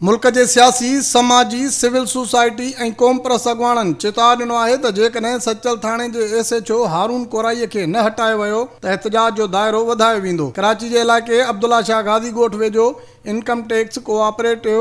ملڪ جي سياسي، سماجي، سول سوسائٽي ۽ قومپرست اڳواڻن چتاء ڏنو آهي ته جيڪڏهن سچل ٿاڻي جي S H O Haroon Korai کي نه هٽايو ويو ته احتجاج جو دائرو وڌايو ويندو. ڪراچي جي علائقي عبدالله شاهه غازي ڳوٺ ويجهو انڪم ٽيڪس ڪوآپريٽو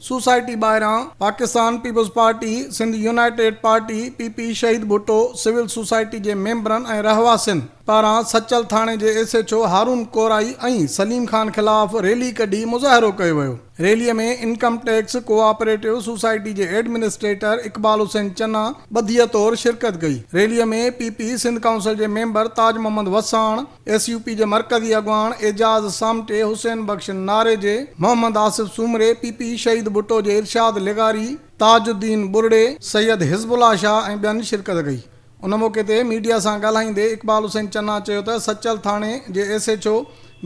سوسائٽي ٻاهران Pakistan Peoples Party, Sindh United Party, P P Shaheed Bhutto, civil society جي ميمبرن ۽ رهواسين پاران سچل ٿاڻي جي S H O Haroon Korai ۽ Saleem Khan خلاف ريلي ڪڍي مظاهرو ڪيو ويو. Rally ۾ income tax cooperative society جي ايڊمنسٽريٽر اقبال حسين چنا ٻڌيء طور شرڪت ڪئي. Rally ۾ P P Sindh council جي member Taj Muhammad Wassan, S U P جي مرڪزي اڳواڻ اعجاز سامٽي، حسين بخش ناريجي، محمد آصف سومري، پي پي شهيد ڀٽو جي ارشاد لغاري، تاج الدين ٻرڙي، سيد حزب الله شاهه ۽ ٻين شرڪت ڪئي. ان موقعي تي ميڊيا سان ڳالهائيندي اقبال حسين چنا چيو ته سچل ٿاڻي جي ايس ايڇ او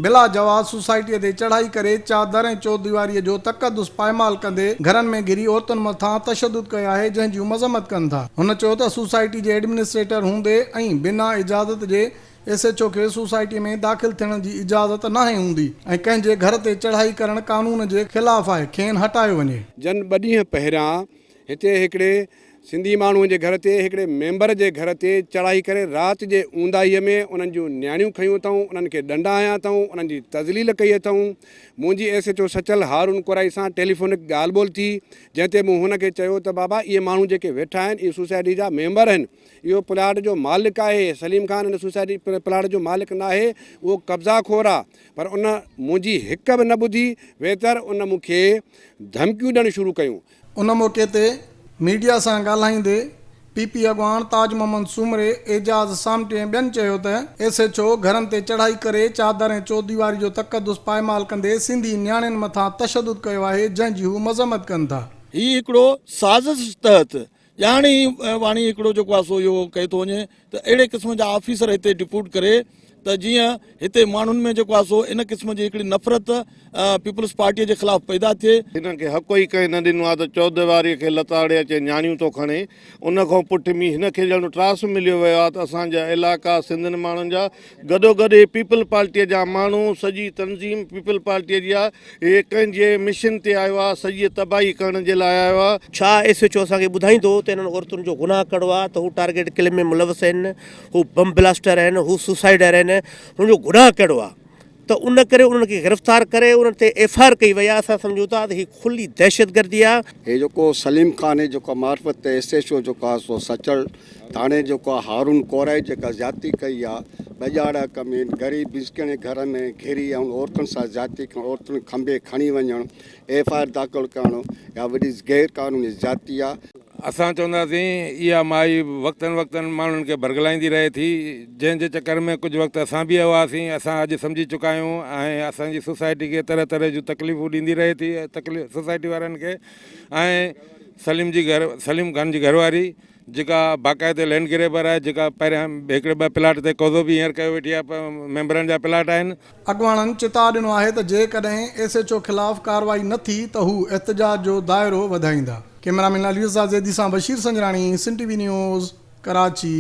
بلا جواز سوسائٽيء تي چڙهائي ڪري چادر ۽ چوديواريء جو تقدس پائمال ڪندي گهرن ۾ گهري عورتن مٿان تشدد ڪيو آهي جنهن جون مذمت ڪن ٿا. هن چيو ته سوسائٽي جي ايڊمنسٽريٽر هوندي ۽ بنا اجازت جي ايس ايڇ او کي سوسائٽي ۾ داخل ٿيڻ جي اجازت ناهي هوندي ۽ ڪنهن جي گهر تي چڙهائي ڪرڻ قانون جي خلاف آهي کين هٽايو وڃي. جن ٻه ڏينهن پهريان هتي هڪڙي سنڌي ماڻهوء جي گهر تي هڪڙي ميمبر جي گهر تي چڙهائي ڪري رات جي اونداهيء ۾ انهن جون نياڻيون کنيون اٿئون، انهن کي ڏنڊا هنيا اٿئون، انهن جي تذليل ڪئي اٿئون. منهنجي S H O Sachal Haroon Korai سان ٽيليفونڪ ڳالهه ٻولهه ٿي، جنهن تي مون هن کي چيو ته بابا اهي ماڻهو جيڪي ويٺا آهن اهي سوسائٽي جا ميمبر آهن، اهو پلاٽ جو مالڪ آهي، سليم خان هن سوسائٽي پلاٽ جو مالڪ ناهي، اهو قبضا خور آهي، پر ان منهنجي هڪ به نه ٻڌي، ويتر ان مون کي ڌمڪيون ڏيڻ شروع ڪيون. ان موقعي تي ميڊيا سان ڳالهائيندي پي پي اڳواڻ تاج محمد سومري، اعجاز سامٽي ۽ ٻين چيو ته ايس ايڇ او گهرن تي چڙهائي ڪري چادر ۽ چوديواري جو تقدس پائمال ڪندي سنڌي نياڻين مٿان تشدد ڪيو آهي جنهن جي هو مذمت ڪن ٿا. هي هڪڙو سازش تحت ڄاڻي واڻي هڪڙو جيڪو آهي سو اهو ڪيو ٿو وڃي ته اهڙي قسم جا آفيسر هتي ڊپوٽ ڪري ته جيئن هتي ماڻهن ۾ جيڪو آهي سو ان قسم جي هڪڙي نفرت پيپلز پارٽيء جي خلاف پيدا ٿئي. هن کي حق ئي ڪنهن نه ڏنو آهي ته چوديواريء کي لتاڙي اچي نياڻيون ٿو کڻي. ان کان پٺ ۾ هن کي ڄڻ ٽراس مليو ويو آهي ته اسان جا علائقا سنڌين ماڻهن جا گڏوگڏ هي پيپلز پارٽيء جا ماڻهو سڄي تنظيم پيپلز پارٽيء جي آهي. هي ڪنهن جي مشن تي آيو آهي سڄي تباهي ڪرڻ جي لاء آيو آهي. ڇا ايس ايڇ او اسان کي ٻڌائيندو ته انهن عورتن جو گناهه ڪهڙو آهي ته هو ٽارگيٽ ڪلنگ ۾ ملوث آهن، هو بم بلاسٽر آهن، هو سوسائيڊر آهن، هن جو گناهه ڪهڙو آهي ته ان ڪري انهن کي گرفتار ڪري انهن تي ايف I R ڪئي وئي آهي، اسان سمجهون ٿا ته هي کلي دهشتگردي آهي. هي جيڪو سليم خان هي جيڪو معرفت ايس ايڇ او جيڪو آهي سو سچل ٿاڻي جيڪو آهي هارون ڪورائي جيڪا زيادتي ڪئي آهي ٻڄاڙا ڪمين غريب مسڪيڻي گهر ۾ گهري ۽ عورتن سان زيادتي ڪرڻ عورتن کنڀي کڻي وڃڻ ايف I R داخل ڪرڻ اها وڏي غير قانوني زيادتي آهي. اسان چونداسين اها مائي وقتن وقتن ماڻهن کي برغلائيندي رهي ٿي جنهن جي چڪر ۾ ڪجهه وقت اسان به هئاسين اسان اڄ سمجهي چڪا آهيون ۽ اسان جي سوسائٽي کي طرح طرح جون تڪليفون ڏيندي رهي ٿي سوسائٽي وارن کي ۽ سليم جي گهر سليم خان جي گهر واري جيڪا باقاعدي لينڊ گريبر آهي جيڪا پهريان هڪڙي ٻه پلاٽ تي قوضو به هينئر ڪيو ويٺي آهي ميمبرن جا پلاٽ آهن. اڳواڻن چتاء ڏنو آهي ته جيڪڏهن ايس ايڇ او خلاف ڪارروائي نه ٿي ته هو احتجاج جو دائرو وڌائيندا. ڪئميرا مين علي رضا زيدي سان Bashir Sanjrani, Sindh T V news, Karachi.